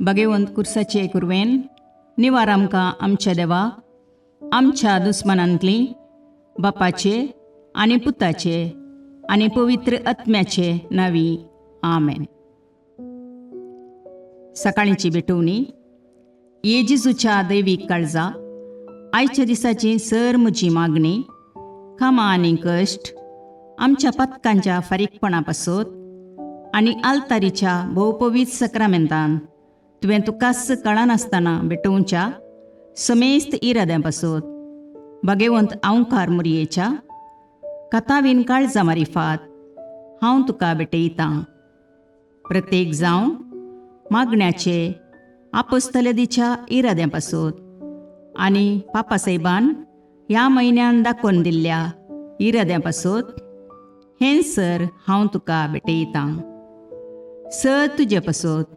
भगेवंत कुर्साचे कुरवेन निवार आमकां आमच्या देवा आमच्या दुस्मनांतली बापाचे आनी पुताचे आनी पवित्र आत्म्याचे नावी. आमेन. सकाळींची भेटवणी. ये जेजूच्या दैवीक काळजा, आयच्या दिसाची सर म्हजी मागणी, कामां आनी कश्ट आमच्या पथकांच्या फारीकपणा पासत आनी आल्तारीच्या भोवपवीत सक्रामेंतान तुवें तुकाच कळनासतना भेटोवच्या समेस्त इराद्यां पासत भगेवंत आंवकार मुरयेच्या कथावीन काळजा मारिफात हांव तुका भेटयतां. प्रत्येक जावं मागण्याचे आपस्तलदीच्या इराद्यां पासत आनी पापासाहेबान ह्या म्हयन्यान दाखोवन दिल्ल्या इराद्यां पासत हें सर हांव तुका भेटयतां. सर तुजे पासत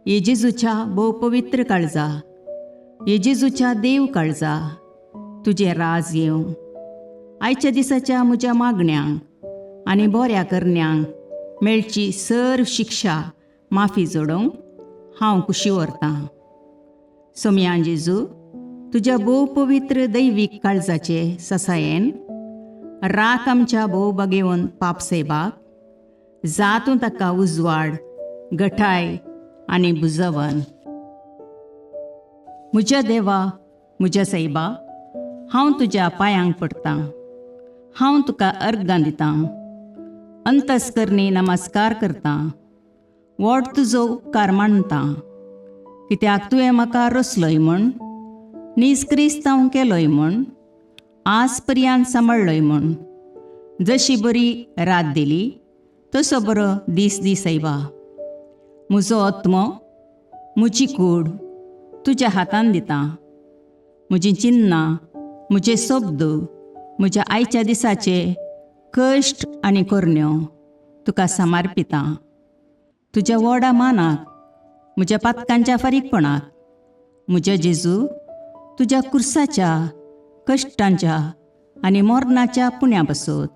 ये जेजूच्या भोव पवित्र काळजा, ये जेजूच्या देव काळजा, तुजें राज येवं. आयच्या दिसाच्या म्हज्या मागण्यांक आनी बऱ्या करण्यांक मेळची सर शिक्षा माफी जोडोवंक हांव कुशी व्हरतां. सोमयान जेजू, तुज्या भोव पवित्र दैवीक काळजाचे ससायेन राख आमच्या भोव बागेवन पाप सेबाक, जातूं ताका उजवाड, गठाय आनी बुजवन. म्हज्या देवा, म्हज्या सायबा, हांव तुज्या पांयांक पडटां, हांव तुका अर्गां दितां, अंतस्करणी नमस्कार करतां, व्हड तुजो उपकार मानतां, कित्याक तुवें म्हाका रचलोय म्हूण, नीज क्रिस्तांव केलोय म्हूण, आज पर्यंत सांबाळ्ळोय म्हूण. जशी बरी रात दिली तसो बरो दीस दी सायबा. म्हजो आत्मो, म्हजी कूड तुज्या हातान दितां. म्हजीं चिन्नां, म्हजे शब्द, म्हज्या आयच्या दिसाचे कश्ट आनी करण्यो तुका समर्पितां. तुज्या व्हडा मानाक, म्हज्या पातकांच्या फारीकपणाक, म्हज्या जेजू, तुज्या कुर्साच्या कश्टांच्या आनी मरणाच्या पुण्या पासत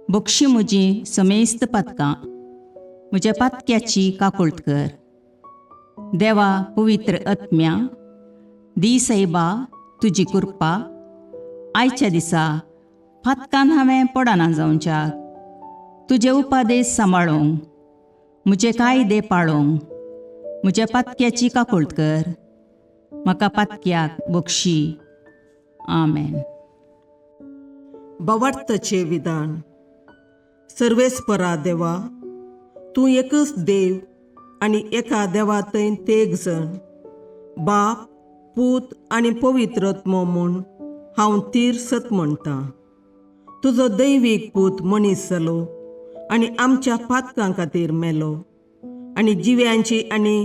बक्षी म्हजी समेस्त पातकां, म्हज्या पातक्याची काकुळट कर. देवा पवित्र आत्म्या, दी सायबा तुजी कृपा आयच्या दिसा पातकान हांवें पडना जावच्याक, तुजे उपादेश सांबाळूंक, म्हजे कायदे पाळूंक म्हज्या पातक्याची काकुळट कर. म्हाका पातक्याक बक्षी. आमेन. भावार्थाचें विधान. सर्वेस्परा देवा, तूं एकच देव आनी एका देवा थंय तेग जण, बाप, पूत आनी पवित्र आत्मो म्हूण हांव तीर सत म्हणटां. तुजो दैवीक पूत मनीस जालो आनी आमच्या पातकां खातीर मेलो आनी जिव्यांची आनी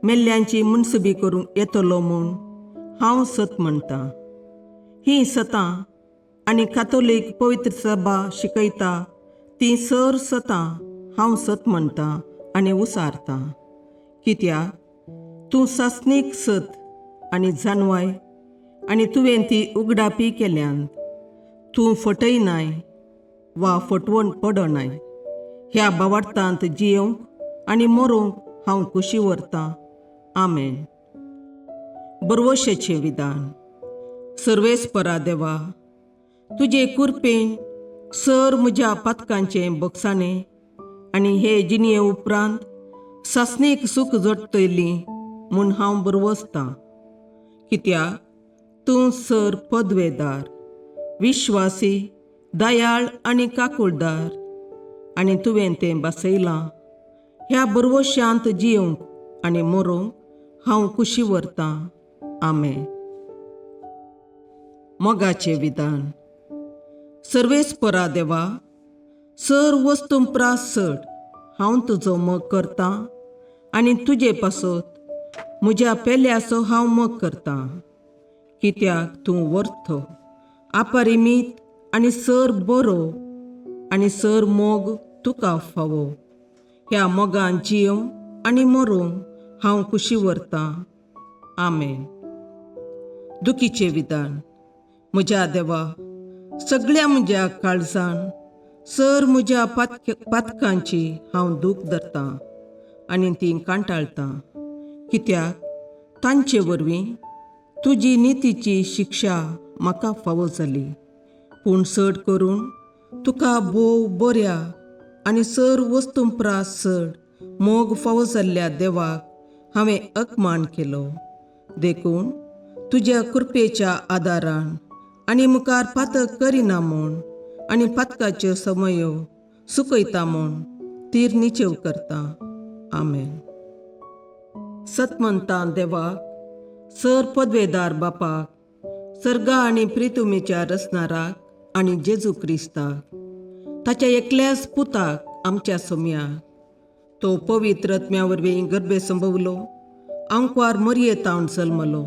मेल्ल्यांची मुनसुबी करूंक येतलो म्हूण हांव सत म्हणटां. हीं सतां आनी कातोलीक पवित्र सभा शिकयता तीं सर सतां हांव सत म्हणटां आनी उसारतां, कित्याक तूं सासणीक सत आनी जानवाय आनी तुवें ती उगडापी केल्यान. तूं फटयनाय वा फटवण पडनाय. ह्या भावार्थांत जियोवंक आनी मरूंक हांव कुशी व्हरतां. आमेन. बरवशेचें विधान. सर्वेस्परा देवा, तुजे कुरपेन सर म्हज्या पातकांचें बगसाणें आनी हे जिणये उपरांत सासणीक सूख जोडटली म्हूण हांव बरवसतां, कित्याक तूं सर पदवेदार, विश्वासी, दयाळ आनी काकुळदार आनी तुवें तें बसयलां. ह्या बरवशांत जियोवंक आनी मरूंक हांव कुशी व्हरतां. आमेन. मोगाचें विधान. सर्वेस्परा देवा, सर वस्तूं प्रास चड हांव तुजो मोग करतां आनी तुजे पासत म्हज्या पेल्याचो हांव मोग करतां, कित्याक तूं वर्थ, अपरिमीत आनी सर बरो आनी सर मोग तुका फावो. ह्या मोगान जियोवंक आनी मरूंक हांव कुशी व्हरतां. आमेन. दुखीचें विधान. म्हज्या देवा, सगळ्या म्हज्या काळजान सर म्हज्या पातकांची हांव दूख धरतां आनी ती कांटाळटां, कित्याक तांचे वरवीं तुजी नितीची शिक्षा म्हाका फावो जाली. पूण चड करून तुका भोव बऱ्या आनी सर वस्तूं प्रास चड मोग फावो जाल्ल्या देवाक हांवें अपमान केलो. देखून तुज्या कृपेच्या आदारान आनी मुखार पातक करिना म्हूण आनी पातकाच्यो समयो सुकयता म्हूण तीर निचेव करता. आमेन. सतमंतां देवाक, सर पदवेदार बापाक, सर्गा आनी प्रितुमेच्या रचणाराक आनी जेजू क्रिस्ताक, ताच्या एकल्याच पुताक आमच्या सोम्याक, तो पवित्र आत्म्या वरवीं गर्भे संभवलो, आंकवार मरये तावन जल्मलो,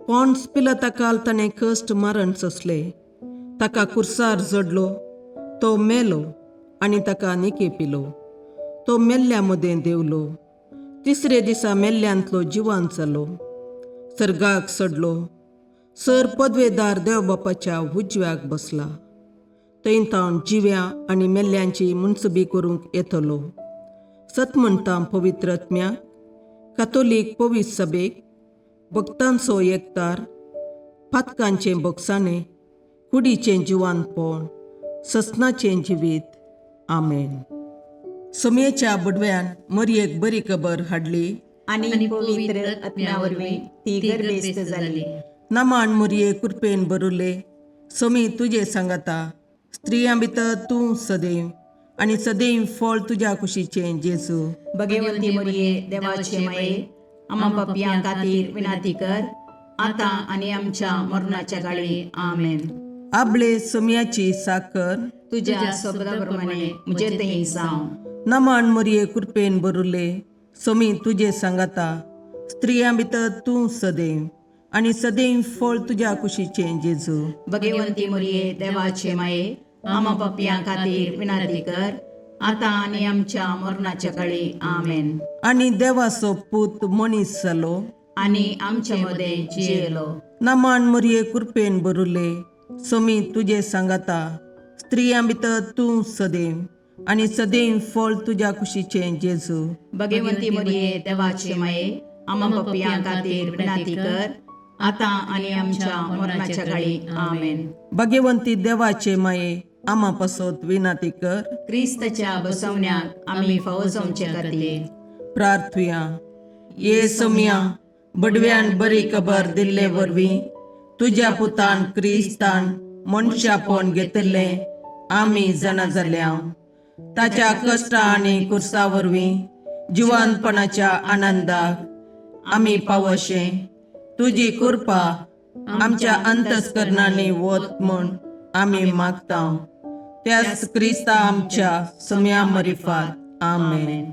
पॉन्स पिलताकाल ताणें कश्ट मारण सोंसले, ताका कुर्सार जडलो, तो मेलो आनी ताका निके पिलो, तो मेल्ल्या मदें देंवलो, तिसरे दिसा मेल्ल्यांतलो जिवान जालो, सर्गाक चडलो, सर पदवेदार देव बापाच्या उजव्याक बसला, थंय तावन जिव्या आनी मेल्ल्यांची मुनसबी करूंक येतलो. सत म्हणटा पवित्र आत्म्याक, कातोलीक पवित्र सभेक, भक्तांचो एकतार, पातकांचें बोगसाणें, कुडीचें जिवानपण, ससनाचें जिवीत. आमेन. सोमयेच्या बडव्यान मरयेक बरी खबर हाडली आनी पवित्र आत्म्या वरवीं ती गर्भेस्त जाली. नमान मरये कृपेन बरुले, सोमी तुजे सांगाता, स्त्रियां भितर तूं सदैव आनी सदैव फळ तुज्या कुशीचें जेजू. भगवंती मरये देवाचे माये, आमा पापयां खातीर विनंती कर, आतां आनी आमच्या मरणाच्या काळी. आमेन. आबळे सोमयाची साकर तुज्या शब्दा प्रमाणे म्हजे थंय जावं. नमान मरये कृपेन बरुले, सोमी तुजे सांगाता, स्त्रियां भितर तूं सदैव आनी सदैव फळ तुज्या कुशीचें जेजू. भगवंती मरये देवाचे माये, आमा पापयां खातीर विनंती कर, आतां आनी आमच्या मरणाच्या काळी. आमेन. आनी देवाचो पूत मनीस जालो आनी आमच्या मदें जियेलो. नमान मरये कृपेन बरुले, सोमी तुजे सांगाता, स्त्रियां भितर तूं सदैव आनी सदैव फळ तुज्या कुशीचें जेजू. भगवंती मरये देवाचे माये, आमा पापयां खातीर विनंती कर, आतां आनी आमच्या मरणाच्या काळी. आमेन. भगवंती देवाचे माये, आमा पासत विनंती कर. क्रिस्ताच्या बसवण्याक आमी फावो जावचे खातीर प्रार्थुया. ये सोमया, बडव्यान बरी खबर दिल्ले वरवीं तुज्या पुतान क्रिस्तान मनशापण घेतिल्लें आमी जाणा जाल्या. ताच्या कश्टा आनी कुर्सा वरवीं जिवानपणाच्या आनंदाक आमी पावशे तुजी कृपा आमच्या अंतस्करणांनी वत म्हूण आमी मागता. त्याच क्रिस्ता आमच्या सम्या मरिफात. आमेन.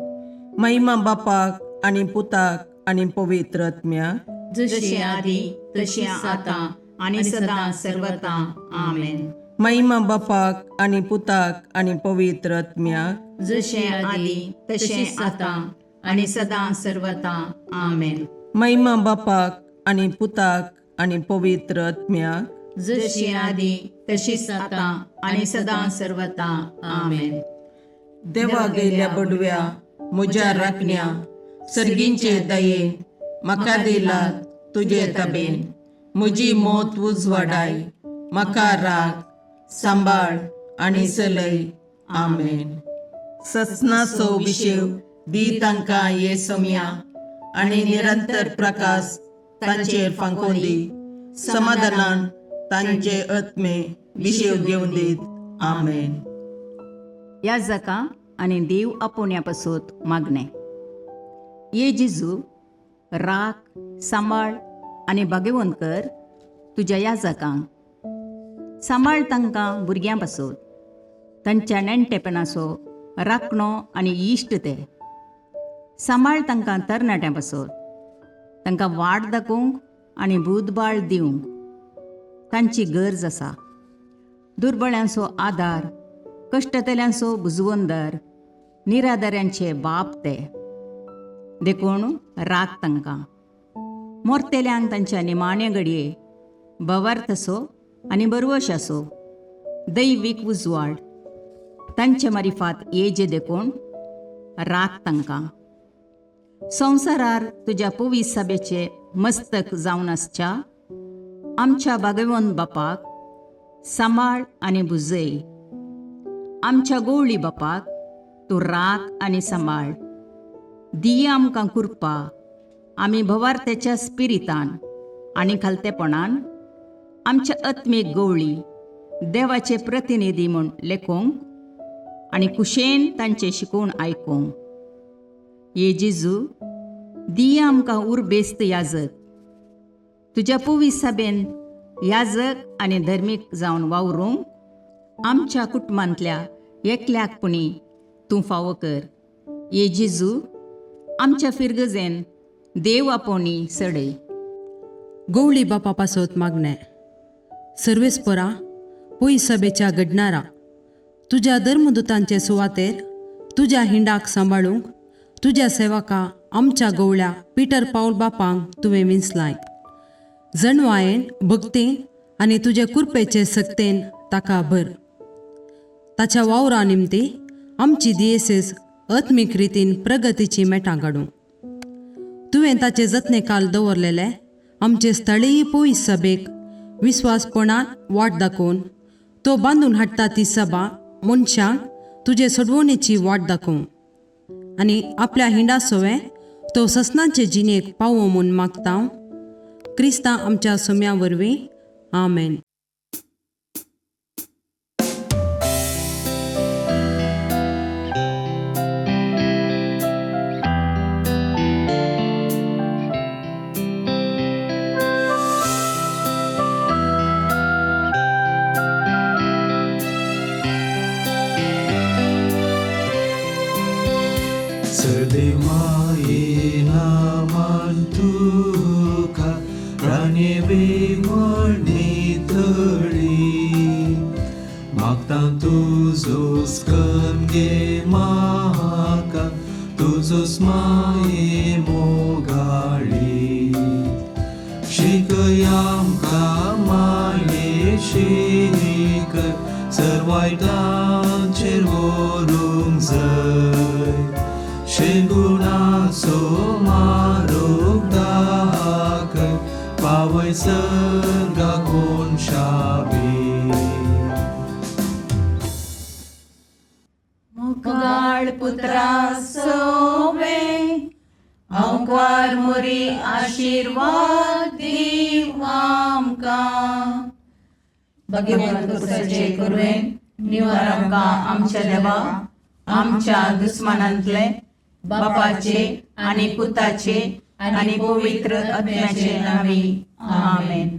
महिमा बापाक आनी पुताक आनी पवित्र आत्म्याक, जशी आदी तशी आतां आनी सदां सर्वता. आमेन. महिमा बापाक आनी पुताक आनी पवित्र आत्म्याक, जशें आदी तशें आतां आनी सदां सर्वता. आमेन. महिमा बापाक आनी पुताक आनी पवित्र आत्म्याक, जशी आदी तशीच आतां आनी सदां सर्वता. आमेन. देवा गेल्या बडव्या म्हज्या राखण्या, सर्गींचे दयेन म्हाका दिला तुजे तबेन, म्हजी मोत उजवाडाय, म्हाका राख सांबाळ आनी चलय. आमेन. ससनाचो विशेव दी तांकां ये सोमया आनी निरंतर प्रकाश तांचेर फांकोवन दी, समाधानान तांचे आत्मे विशेव घेवन दीत. आमेन. ह्या जाका आनी देव आपोवण्या पासत मागणें. ये जेजू, राख सांबाळ आनी भाग्यवंत कर तुज्या ह्या जाकांक. सांबाळ तांकां भुरग्यां पासत, तांच्या नेणटेपणाचो राखणो आनी इश्ट ते. सांबाळ तांकां तरणाट्यां पासत, तांकां वाट दाखोवंक आनी बुदबाळ दिवंक तांची गरज आसा. दुर्बळ्यांचो आदार, कश्टतल्यांचो बुजवंदर, निराधाऱ्यांचे बाप ते. देखून राख तांकां. मोरतेल्यांक तांच्या निमाण्या घडये बवार्थ आसो आनी बरवश आसो, दैवीक उजवाड तांचे मारिफात येजे. देखून राख तांकां. संवसारार तुज्या पवित्र सभेचे मस्तक जावन आसच्या आमच्या भागवंत बापाक सांबाळ आनी भुजय. आमच्या गोवळी बापाक तूं राख आनी सांबाळ. दिया आमकां कृपा आमी भवार्थ्याच्या स्पिरितान आनी खालतेपणान आमच्या आत्मीक गवळी देवाचे प्रतिनिधी म्हूण लेखूंक आनी कुशेन तांचें शिकोवन आयकूंक. ये जेजू, दिया आमकां उर्बेस्त याजक, तुज्या पवित्र सभेन याजक आनी धर्मीक जावन वावरूंक आमच्या कुटुंबांतल्या एकल्याक पुणी तूं फावो कर. ये जेजू, आमच्या फिरगजेन देव आपोवणी सडय. गवळी बापा पासत मागणें. सर्वेस्परा पय सभेच्या घडणारा तुज्या धर्मदूतांचे सुवातेर तुज्या हिंडाक सांबाळूंक तुज्या सेवका आमच्या गवळ्या पिटर पावल बापांक तुवें विंचलाय. जणवायेन भक्तीन आनी तुजे कुरपेचे सक्तेन ताका भर. ताच्या वावरा निमती आमची दियेसेस आत्मीक रितीन प्रगतीची मेटां काडूं. तुवें ताचे जतने काल दवरलेले आमचे स्थळीय पयस सभेक विस्वासपणान वाट दाखोवन तो बांदून हाडटा ती सभा मनशांक तुजे सोडवणेची वाट दाखोवं आनी आपल्या हिंडा सोवे तो ससनाचे जिणेक पावो म्हूण मागता. क्रिस्ता आमच्या सोम्या वरवीं. आमेन. मुगाळ पुत्रा सोवे अंकार मोरी आशीर्वाद दीव आमकां. भगवंत पुरुषाचे कुरवेन निवार आमकां आमच्या देवा आमच्या दुस्मानांतले बापाचे आनी पुताचे आनी पवित्र आत्म्याचे नांवी. आमेन.